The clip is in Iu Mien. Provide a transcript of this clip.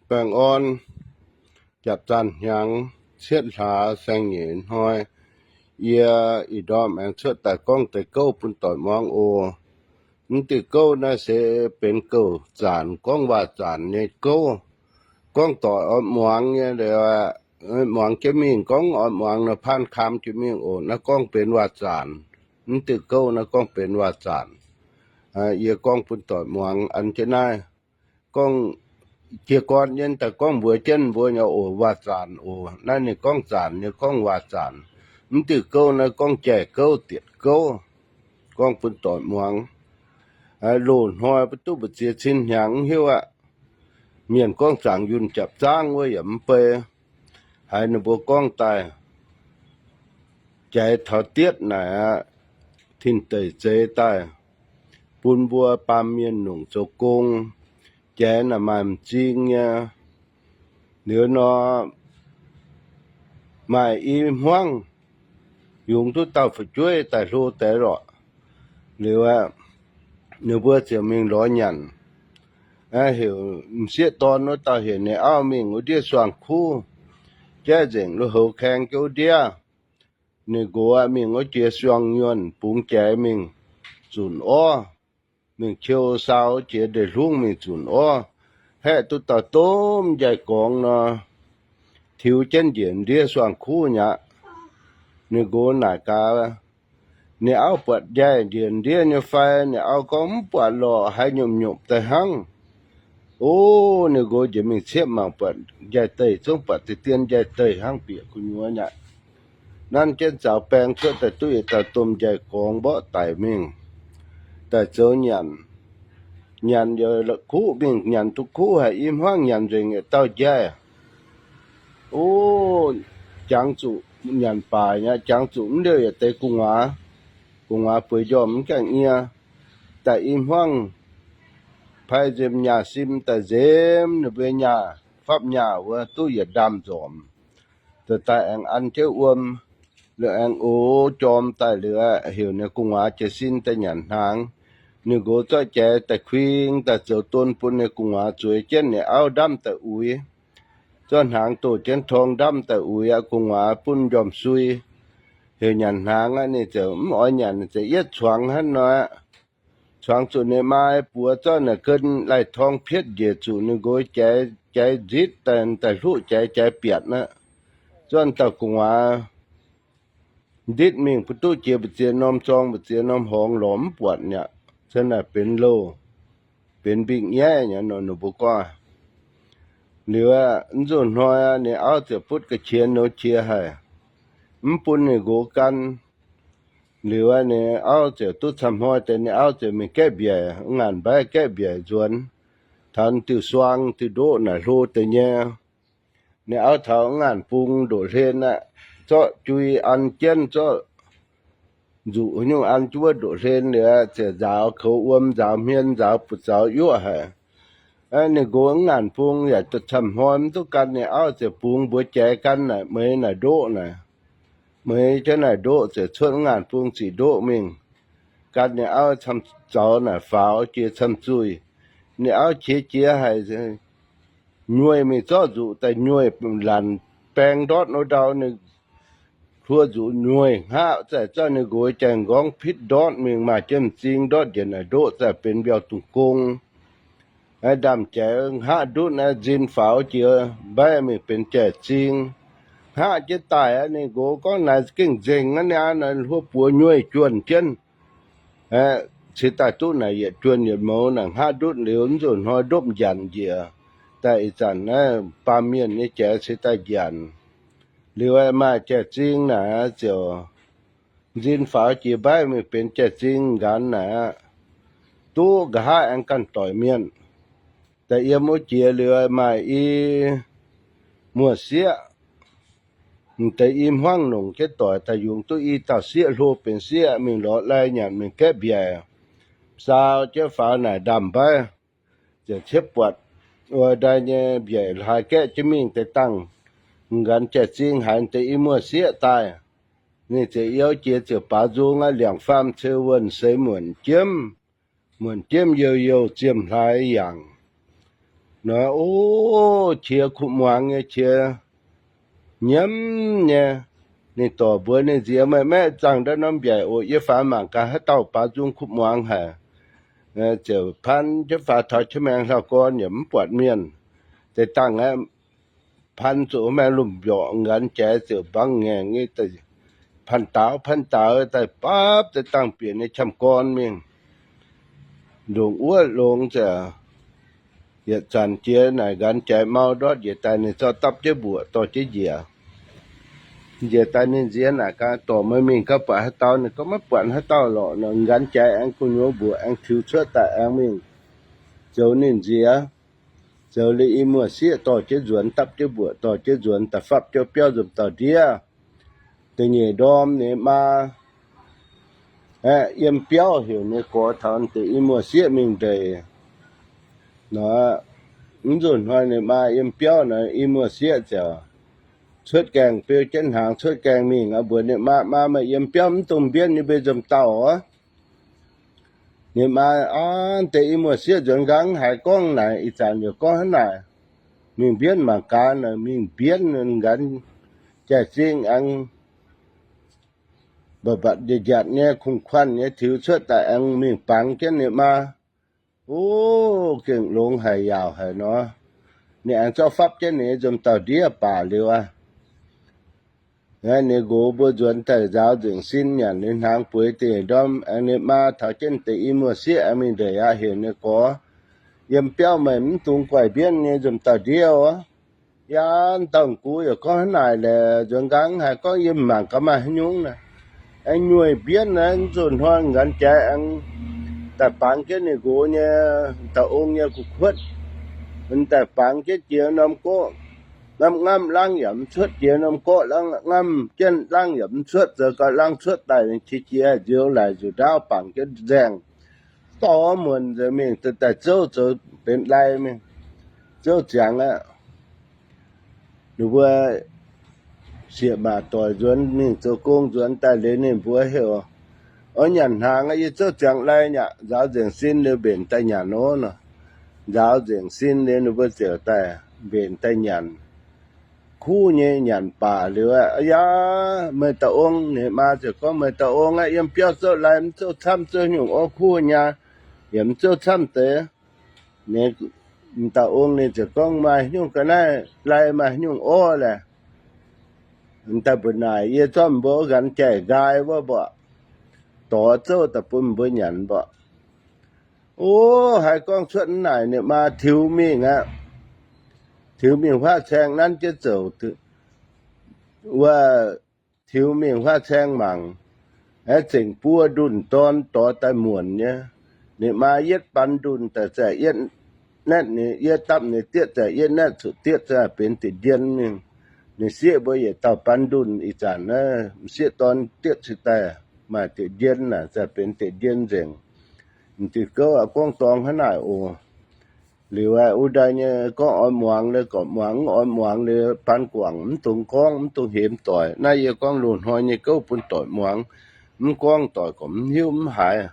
Baengh orn, japv zaanh hnyangx cietv hlaax saeng-nyeic hnoi, yie ih ndorm aengx cuotv daaih gorngv deix gouv bun doic muangx oc. Mv diuh gouv naaiv se benx gouv zaanc, gorngv waac zaanc nyei gouv. Gorngv doic oix muangx nyei, muangx jienv mingh, gorngv oix muangx nor paan kaam jienv mingh oc. Naaiv gorngv benx waac zaanc. Mv diuh gouv naaiv gorngv benx waac zaanc. Yie gorngv bun doic muangx an jienv naaiv. Gorngv jiez gorn yie daaih gorngv mbuox jienv mbuo nyei oc, waac zaanc oc. Naaiv ninh gorngv zaanc nyei, gorngv waac zaanc. Mv diuh gouv naaiv gorngv jai gouv, dietc gouv. Gorngv bun doic muangx. Loz-hnoi mbuo duqv mbu'ziex cin hnyangx mv hiuv aqv. Mienh gorngv zaangc yunh japv zaangv wuov yaac mv bei. Haiz ninh mbuo gorngv daaih, jaaix taux dietv naaic aqv, tin-deic zeix daaih bun mbuo baamh mienh nongc zoux gong. Jaaix naaic maaih m'zing nyei. Liuz nor, maaih i hmuangv yungz duqv dauh fu'jueiv daaih hlo deix lorqc. Liuz, ninh mbuo ziouc mingh lorz nyanc. Heuc m'sieqv dorn wuov dauh heuc ninh auv mingh wuov ndiev suangx kuv, jaiv nzengc lui-houx kaeng jienv wuov ndiev. Ninh nqox mingh wuov jiex suangx nyuonh bungx jaaix mingh zunc orv, mingh qiu sau jiex ndeic-hlungv mingh zunc orv, haeqv duqv dauh domh njaih gorngx nor, tiux jienv njiec ndiev suangx kuv nyei aqv. Ninh nqox naaic gaax, ninh auv buatc njaih njiec ndiev nyei fai? Ninh auv gorngv, mv buatc lorqc, haiz nyomc-nyomc daaih hnangv. O, ninh nqox njiec mingh ciepv mangc buatc njaih deic, zungv buatc deix dien njaih deic hnangv bieqc gu'nyuoz aqv. Nanv jienv zaux baeng cuotv daaih duqv yietc dauh domh njaih gorngx mborqv daic mingh, daaih zoux nyanc. Nyanc yaac kuv mingh, nyanc duqv kuv haic, i hmuangv nyanc nzengc yietc dauh njaih. O, jangx zuqc nyanc baaix nyei, jangx zuqc mv liouh yietc deix gu'nguaaz. Gu'nguaaz bueix njormh mv gaengh nyie. Daaih i hmuangv pai nzemx nyaah sim daaih nzemx ninh mbuo nyaah, fapv nyaah wuov duqv yietc ndaamv-nzormc. Daaih daaih aengx an jienv wuom. Liuz aengx ox jorm daaih liuz, heuc ninh gu'nguaaz jiez sin daaih nyanc hnaangx. Ninh nqox zorqv jaaix daaih kuing daaih zoux don bun ninh gu'nguaaz zueiz jienv, ninh auv ndamv daaih uix. Zorqv hnaangx doh jienv torng ndamv daaih uix aqv. Gu'nguaaz bun njormh sui, heuc nyanc hnaangx aqv. Ninh ziouc mv oix nyanc, ziouc yietv cuangx hnangv nor aqv. Cuangx zuqc ninh maa buoz zorqv naaic gen lai-torng pietv njiec zuqc ninh nqox jaaix, jaaix nzitv daaih, daaih hluqv jaaix, jaaix biatc aqv. Zorqv dauh gu'nguaaz nditv mingh mbu'duqv jiex mbu'ziex norm zorng mbu'ziex norm horngz lorz mv buatc mi'aqv. Cen naaic benx louh, benx mbing nyaiv nyei nor, ninh mbuo gorngv. Liuz, mv nzunc hnoi ninh auv ziouc butv ga'qiex nouz qiex haic, mv bun ninh nqox gan. Liuz, ninh auv ziouc duqv camv hnoi deix, ninh auv ziouc mingh gaeqv mbiaic, ngaanc mbaiv gaeqv mbiaic nzuonx, taux diuh suang diuh ndoqv naaic hlo deix nyei. Ninh auv taux ngaanc bung ndoqc hlen aqv, zorqv jui an jienv, zorqv nzuqc nyungc an jienv wuov ndoqc hlen liuz, ziouc nzaaux koux wuom, nzaaux hmien, nzaaux buoz-zaux yuoqv haic. Ninh nqox ngaanc bung yaac camv hnoi mv duqv gan ninh auv, ziouc bungx mbuox jaaix gan naaic meix naaic ndoqv naaic. Meix jienv naaic ndoqv ziouc cuotv ngaanc bung ziqc ndoqv mingh, gan ninh auv camv zaux naaic faaux jiex camv zuih. Ninh auv qiex jiez haic, nyuoih mingh zorqv nzuqc daaih nyuoih lanc baeng ndortv wuov ndau ninh hluo nzuqc nyuoih hngaqv zaih, zorqv ninh nqox jai-nqorngv pitv ndortv mingh, maaih jienv m'zing ndortv njiec naaic ndoqv zaih benx mbiauh dungz gong. Ndaamv-jaaix hngaqv ndutv naaiv nzin faaux jiex mbaiv mingh benx jai-zing. Hngaqv jienv daaih aqv, ninh nqox gorngv naaic gengh nzengc aqv, ninh aqv, naaic hluo buoz nyuoih juonh jienv. Cingx daaih duqv naaic yietc juonh yietc mouz naaic hngaqv ndutv liuz, mv nzunc hnoi ndopv njanc njiec. Daaih ih zanc naaiv baamh mienh nyei jaaix cingx daaih njanc. Liuz maaih jai-zing naaic ziouc nzin faaux jiex mbaiv mingh benx jai-zing nqanx naaic aqv. Duqv nqa'haav aengx ganh doic mienh. Daaih yiem wuov jiex liuz maaih i muoz-sieqv, m'deix i hmuangv nongc jienv doic daaih yungz duqv i dauh sieqv hlo benx sieqv mingh lorz lai nyanc mingh gaeqv mbiaic. Saau jienv faaux naaic ndaamv-mbaiv, ziouc ciepv buatc wuov ndai nyei mbiaic hlaax gaeqv jienv mingh deix dangh. Nqanx jai-zing haiz deix i muoz-sieqv daaih, ninh ziouc youh jiex ziouc baaux nzung aqv, liangc faam ceu wuonh seix muonc jiemv. Muonc jiemv youh youh ziemh hlaax yangc. Nor, o, qiex kuv muangx nyei, qiex nyiemv nyei. Ninh dorc mbuox ninh nziex, Meih maiv zaangh ndau norm mbiaaic oc. Yie faaux mangc gaax haaix dauh baaux nzung kuv muangx haic. Ziouc paan jienv faaux taux jienv maengx hlauv-gorn yaac mv buatc mienh. Deix dangh aeqv, paan zuqc maengx lomh mbiorqc, nqanx jaaix ziouc mbaang ngaengc nyei, paan daaux paan daaux daaih bapv deix dangh bieqc nyei qamv gorn mingh. Ndongc wuov longx ziouc yietc zanc jiex naaic nqanx jaaix mau ndortv njiec daaih, ninh zorqv dapv jienv mbuoqc dorh jienv njiec. Njiec daaih ninh nziex naaic gaax, Dorc, meih mingh gaax buatc haaix dauh? Ninh gorngv, Maiv buatc haaix dauh lorqc. Nor nqanx jaaix aengx gu'nyuoz mbuoqc aengx tiux cuotv daaih aengx mingh zoux ninh nziex. Zoux liuz i muoz-sieqv dorh jienv nzuonx, dapv jienv mbuoqc dorh jienv nzuonx daaih fapv jienv biauv nzunc dauh ndiev. Da'nyeic ndorm ninh maa aeqv, yiem biauv heuc ninh gorx taux deix i muoz-sieqv mingh ndeic. Nor, mv nzunc hnoi ninh maa yiem biauv nor, i muoz-sieqv ziouc cuotv gaengh beu jienv hnaangx cuotv gaengh mingh, mbuox ninh maa, Maa, meih yiem biauv mv dungx mbienv nyei, mbuo nzunc dauh oc. Ninh maa, Aa, deix i muoz-sieqv nzuonx nqaang haiz gorngv naaic, ih zanc yaac gorngv hnangv naaic, mingh mbienv mangc gaax. Naaic mingh mbienv, nqanx jaaix-zingh aengx mbatc mbatc njiatc njiatc nyei, kunh kuanh nyei tiux cuotv daaih aengx mingh bangx jienv ninh maa. O, gengh longx haic, yaauc haic nor. Ninh aengx zorqv fapv jienv ninh nzunc dauh ndiev baac liuz aqv, ninh nqox mbuo nzuonx daaih nzaaux nzengc sin nyanc liuz hnaangx bueix da'nyeic ndorm, aengx ninh maa taux jienv deix i muoz-sieqv aengx mingh ndeic aqv, heuc ninh gorx, Yiem biauv meih mv dungx guaih mbienv nyei nzunc dauh ndiev oc. Yaac dauh gux yaac gorngv hnangv naaic lorqc, nzuonx nqaang haiz gorngv yiem mangc gaax maaih haaix nyungc naaic. Aengx nyuoih mbienv naaic, nzunc hnoi nqanx jaaix aengx daaih bangx jienv ninh nqox nyei dauh ong nyei gu'kuotv. Daaih bangx jienv jiex norm gorqv, ngamv ngamv laangv yaac mv cuotv, jiex norm gorqv ngamv jienv laangv yaac mv cuotv, zoux gau laangh cuotv daaih qiex jiez nzioux laaic nzuqc ndaauv bangc jienv nzaeng dorh muonc nzengc mingh daaih zouv zoux benx lai mingh, zouv ziangx aqv. Ninh mbuo sieqv maac doic nzuonx mingh zoux gong nzuonx daaih liuz ninh mbuo heuc, Oix nyanc hnaangx aqv, yie zouv ziangx lai aqv. Nzaaux nzengc sin liuz mbenc daaih nyanc nor. Nzaaux nzengc sin liuz ninh mbuo ziouc daaih mbenc daaih nyanc. Kuv nyei nyanc baac liuz aqv, Aa, yaac meih dauh ong. Ninh maa ziouc gorngv, Meih dauh ong aeqv, yiem biauv zouv lai mv zouv camv, zouv nyungc orv kuv nyei, yaac mv zouv camv deix. Dauh ong ninh ziouc gorngv, Maaih nyungc ga'naaiv lai maaih nyungc orv laeh. Daaih mbuo naaic yie zorqv mbuo nqanx jaaix nqaai wuov mbuoqc dorh zouv daaih bun mbuo nyanc mbuoqc. O, haiz gorngv cuotv naaic ninh maa tiux mingh aqv. Tiux mingh huaav caeng nanv jienv zouc wuov, tiux mingh huaav caeng mangc, aeqv, zengc buo ndunh dorn dorh daaih muonc nyei. Ninh maa yietv baan ndunh daaih zaah yietv naetv, ninh yietv dapv ninh dietv zaah yietv naetv, cuotv dietv zaah benx diqc ndien mingh. Ninh sieqv mbuo yietc dauh baan ndunh, ih zanc naaiv m'sieqv dorn dietv cingx daaih maaih diqc ndien naaic, zaah benx diqc ndien nzengc. M'diuh gouv aqv, gorngv dorngx hnangv naaic oc. Liuz aeqv, wuov ndaaih nyei gorngv oix muangx liuz gorqv muangx, mv oix muangx liuz baan guangc, mv dungx gorngv, mv dungx hemx doic. Naaiv yie gorngv loz-hnoi nyei gouv bun doic muangx. Mv gorngv doic gorqv mv hiuv mv haiz.